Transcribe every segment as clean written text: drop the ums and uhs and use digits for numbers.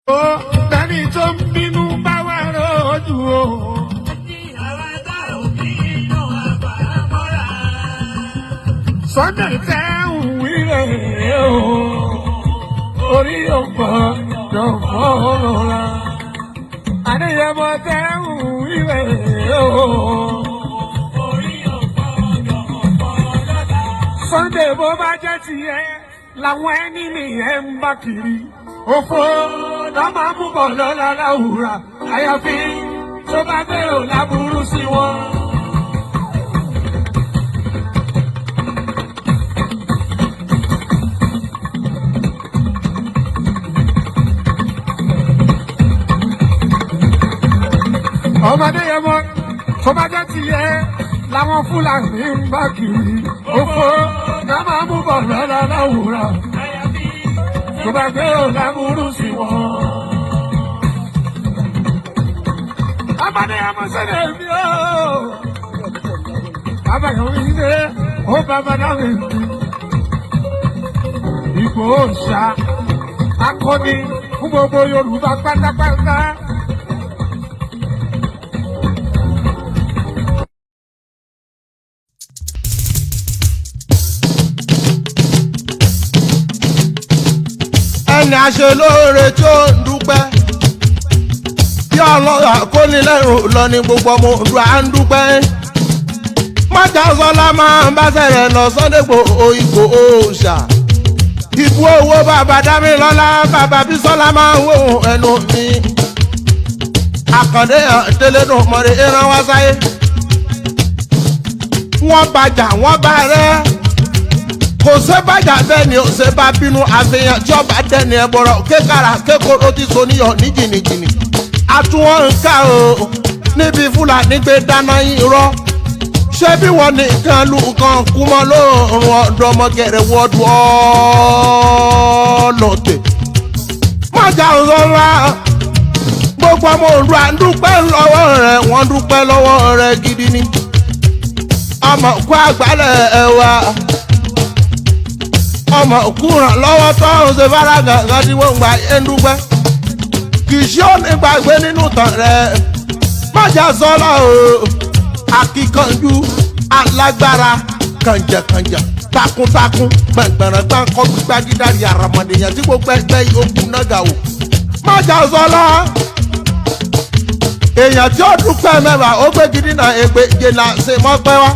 Ó dání tó ń bínú bá wà lójú o. Sunday tẹ́ ń wílẹ̀ o. Orí ọ̀pọ̀ dọ̀fọ́ lọ́la. Adéyẹmọ tẹ́ ń wílẹ̀ o. Sunday bó bá jẹ́ tiẹ̀ làwọn ẹni nìyẹn ń bá kiri. Òfò lọ́ máa mú bọ̀ lọ́la láwùrà. Àyàfi tó bá gbèrò láburú sí wọn. Ọmọdé yẹn mọ tó bá jẹ́ tiẹ̀ làwọn Fúlàní ń bá kiri. Òfò lọ́ máa mú bọ̀ lọ́la láwùrà. Tó bá gbèrò láburú sí wọn. Ọmọdé yẹn mọ sẹ́dẹ̀ mi o. Bàbá yẹn mi ṣe ó bàbá náà mi fi. Ìgbòho ṣá akọni fún gbogbo Yorùbá pátápátá. Ẹni aṣelóore tó ń dúpẹ́ bí ọlọ́run àkónilẹ́rù lọ ní gbogbo ọmọ Oòduà ń dúpẹ́. Májàsọ́lá máa ń bá sẹ̀rẹ̀ lọ Sunday Igboho Ìgbòho Òòṣà. Ìbú owó bàbá Dámilọ́lá bàbá Bísọ́lá máa ń wò ẹnu mi. Àkàndé tẹlẹ́dùn mọ̀rẹ́ ìran wá sáyé. Wọ́n bàjà wọ́n bá rẹ́, kò ṣe bàjá bẹ́ẹ̀ ni ò ṣe bá bínú àfihàn tí ọba dẹ́ni ẹ bọ̀rọ̀ kékàrà kékòrò ti so níyọ̀ ní jìnnìjìnnì. Àtúwọ̀n ń ká o níbi Fúlàní gbé dáná irọ́. Ṣé bí wọ́n nìkan lu nǹkan kú mọ́ lóòrùn ọ̀dọ́mọgẹ̀rẹ̀ wọ́ọ̀dù ọ̀ọ́lọ́tẹ̀. Májà ń rọra gbogbo ọmọ Oòduà ń dúpẹ́ lọ́wọ́ rẹ̀, wọ́n dúpẹ́ lọ́wọ́ rẹ̀ gidi ni. Ọmọ kú àgbálẹ̀ ẹ̀wà, ọmọ òkúràn lọ́wọ́ tó ń ṣe fara gangan tí wọ́n ń gba ẹ̀ńdúgbẹ́. Kì í ṣe ó ní gbàgbé nínú tàn rẹ̀. Májà sọ́lá o, akíkanjú alágbára kànjàkànjà takuntakun gbàngbàràn gbàǹkọ́ gbígbàgídàrí àràmọ̀déyàn tí gbogbo ẹgbẹ́ ogun náà gà o. Májà sọ́lá èèyàn tí ó dúpẹ́ mẹ́wàá ó gbé gidi náà ègbè jìnnà ṣe mọ́pẹ́ wá.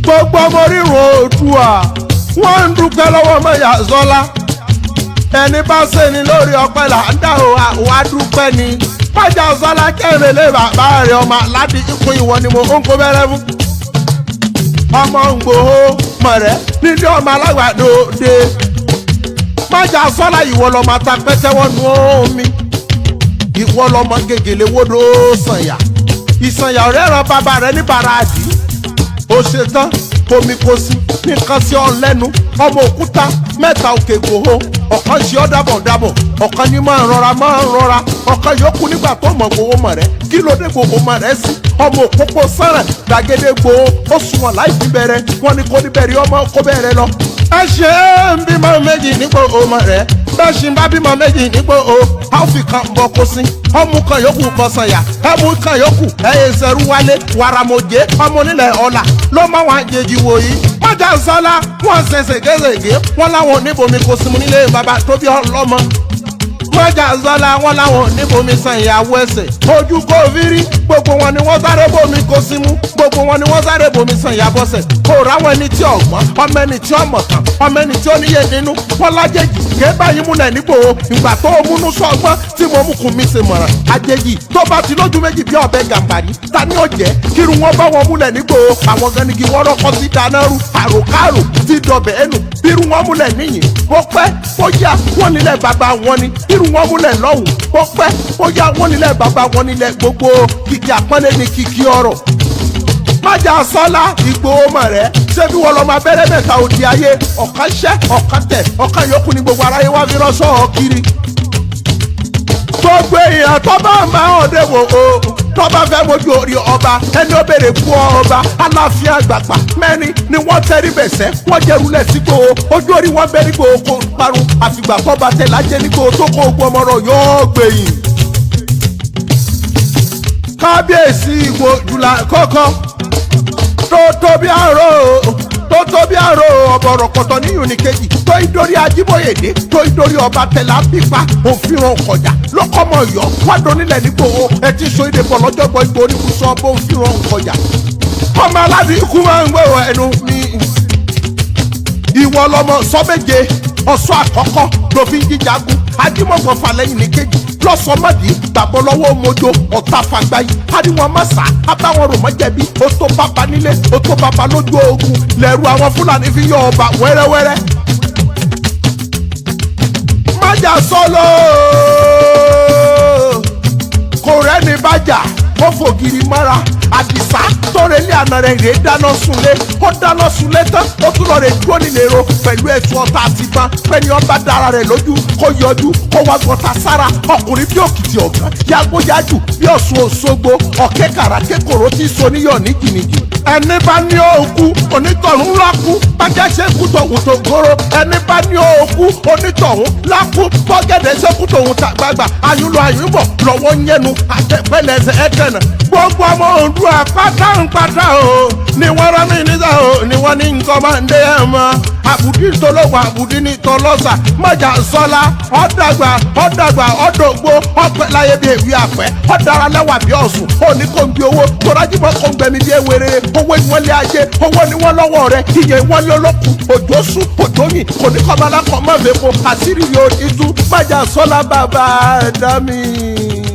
Gbogbo ọmọ rírun Oòduà wọ́n ń dúpẹ́ lọ́wọ́ Mọ́yà Sọ́lá. Ẹni bá ṣe ni lórí ọpẹ́ là ń dá o, àwa dúpẹ́ ni. Mọ́yà Sọ́lá kẹrin lé bàbá rẹ̀ ọmọ aládìí ikú ìwọ ni mo ń kó bẹ́rẹ́ fún. Ọmọ Ìgbòho mọ̀rẹ́ nílé ọmọ alágbàdo dé. Mọ́yà Sọ́lá ìwọ lọ́mọ atapẹ́tẹ́wọ́nú omi. Ìwọ lọ́mọ gègèlè wodò sànyà. Ìsànyà ọ̀rẹ́ ràn bàbá rẹ̀ ní bàràdì, ó ṣe tán komi kò sí nìkan sí ọ lẹ́nu ọmọ òkúta mẹ́ta òkè Ìgbòho. Ọ̀kan ṣe ọ́ dábọ̀ dábọ̀, ọ̀kan ní máa ń rọra máa ń rọra, ọ̀kan yòókù nígbà tó mọ̀ Ìgbòho mọ̀ rẹ́ kí ló dé Ìgbòho mọ̀ rẹ́ sí ọmọ òpópó sànràn gbàgede Ìgbòho ó sunwọ̀n láì fi bẹ̀rẹ̀ wọn ni kò ní bẹ̀rẹ̀ ọmọ kó bẹ̀rẹ̀ lọ. Ẹ ṣe ń bímọ méjì nípò ọmọ rẹ bẹ́ẹ̀ ṣì ń bá bímọ méjì nípò o, a ó fi kan bọ kó sí ọmú kan yòókù bọ sànyà ẹmú kan yòókù ẹyẹ ìṣẹrú wálé wàràmọ̀jẹ́ ọmọ onílẹ̀ ọ̀la ló mọ wọn àjèjì wòyí. Májà sọlá wọn ṣe ṣègéṣègé wọn láwọn oníbomi kò sinmi nílé bàbá tó bí ọlọ́mọ. Májà sọlá wọn láwọn oníbomi san ìyàwó ẹsẹ̀ ojú kò fírí gbogbo wọn ni wọ́n sáré bomi kò símú, gbogbo wọn ni wọ́n sáré bomi san ìyàbọ̀sẹ̀ kò ráwọn ẹni tí ọ̀gbọ́n ọmọ ẹni tí ọmọ tán ọmọ ẹni tí ó níyè nínú wọn lájèjì ké báyìí múlẹ̀ nígbò ìgbà tó o múnú sọgbọ́n tí mo mú kún mi ṣe mọ̀ràn àjèjì tó bá ti lójú méjì bí ọ̀bẹ gàmbàrí ta ni ó jẹ́ kírun wọn bá wọn múlẹ̀ nígbò àwọn gan nigi wọ́n rọ́kọ́ sí dáná rú àròkárò tí dọ̀bẹ̀ ẹnu bírú wọn múlẹ̀ níyìn bó pẹ́ bóyá wọ́n nílẹ̀ bàbá wọn ni bírú wọn múlẹ̀ lọ́hùn bó pẹ́ bóyá wọ́n nílẹ̀ bàbá wọn nílẹ̀ gbogbo kìkì àpọ́nlé ni kìkì ọ̀rọ̀. Májà sọ́lá Ìgbòho mọ̀ rẹ́ ṣé bí wọ́n lọ máa bẹ̀rẹ̀ mẹ́ta òdi ayé ọ̀kan ṣẹ́ ọ̀kan tẹ̀ ọ̀kan yòókù ní gbogbo aráyé wá fi ránṣọ́ ọ kiri. Gbogbo èèyàn tó bá ń bá ọ̀dẹ wò ó Tọ́ba fẹ́ mojú orí ọba, ẹni ó béèrè kú ọba. Aláàfin àgbàgbà mẹ́rin ni wọ́n tẹ́rí bẹ̀sẹ̀, wọ́n jẹ́rú lẹ̀ sígbó. Ojú orí wọn bẹ́ nígbò kó parun, àfìgbà tọ́ba tẹ̀ lájẹ́ nígbò tó kó ogun ọmọ rẹ̀ yóò gbẹ̀yìn. Kábíyèsí Ìwò jùlá kọ́kọ́ tó tóbi àrò, tó tóbi àrò ọ̀bọ̀rọ̀kọ̀tọ̀ níyùn ní kejì tó ìdórí Ajíbóyèdé, tó ìdórí ọba tẹ̀lá pípa òfin kọjá lọ́kọ́mọ yọ wádùn nílẹ̀ nígbò ẹtí so ìdè bọ̀ lọ́jọ́gbọ́ ìgbò oníkùsọ bó òfin kọjá. Ọmọ aládùn ikú máa ń gbòòrò ẹnu mi. Ìwọ lọmọ sọ méje ọ̀ṣọ́ àkọ́kọ́ ló fi ń jíjagun. Ajímọ̀gbọ̀n falẹ́yìn ní kejì lọ́sọmọdì gbàgbọ́ lọ́wọ́ mojo ọ̀tá fàgbáyì àríwọ̀n mọ́sá abáwọn rò mọ́jẹ̀bi. Ó tó bàbá nílé, ó tó bàbá lójú ogun, lẹ́rù àwọn Fúlàní fi yọ ọba wẹ́rẹ́wẹ́rẹ́. Májà sọ́lọ́ kò rẹ́ni bájà, ó fògiri mọ́ra. Àdìsá tórelé àná rẹ̀ rèé dáná sunlé, ó dáná sunlé tán, ó tún lọ rè dúró nílé pẹ̀lú ẹ̀tù ọ̀tá àti ìbọn pẹ̀lú ọba dára rẹ̀ lójú, kó yọjú kó wá gbọ́ta sára. Ọkùnrin bí òkìtì ọ̀gán, yàgbóyàjù bí Ọ̀ṣun Òṣogbo, ọ̀kẹ́ kàrà kékòrò tí so níyọ̀ ní jìnnìjì. Ẹni bá ní òkú, onítọ̀hún lákú. Bájá ṣe kú tòun tó góró. Ẹni bá ní òkú, onítọ̀hún lákú. Bọ́gẹ̀dẹ̀ ṣe kú tòun tàgbàgbà, àyùnlọ àyùnbọ̀ lọ́wọ́ ń yẹnu àtẹ̀pẹ́lẹsẹ̀ ẹ̀tẹ̀nà. Gbogbo ọmọ Oòduà pátá ń pátá o ni wọ́n rán mi níta o, ni wọ́n ní nǹkan máa ń dé ẹ̀ mọ́. Àbùdí tológun, àbùdí ní tọlọ́sà. Mọ̀jà sọ́lá ọ̀dàgbà ọ̀dàgbà ọ̀dọ̀gbó, ọ̀pẹ láyé bí èwe àpẹ́, ọ̀dàrà lẹ́wà bí ọ̀sùn. Òní kò ń bí owó tọ́lájúmọ́ kò ń gbẹ̀mí bí ewere. Owó ìwọ́lé ajé, owó ni wọ́n lọ́wọ́ rẹ̀, iye ìwọ́lé olókùn. Òjò sùn, òjò yìn, kò ní kọ́ bala kọ́ mọ́ fẹ́ àṣírí yóò ní tú. Mọ̀jà sọ́lá bàbá ẹ̀dá mi.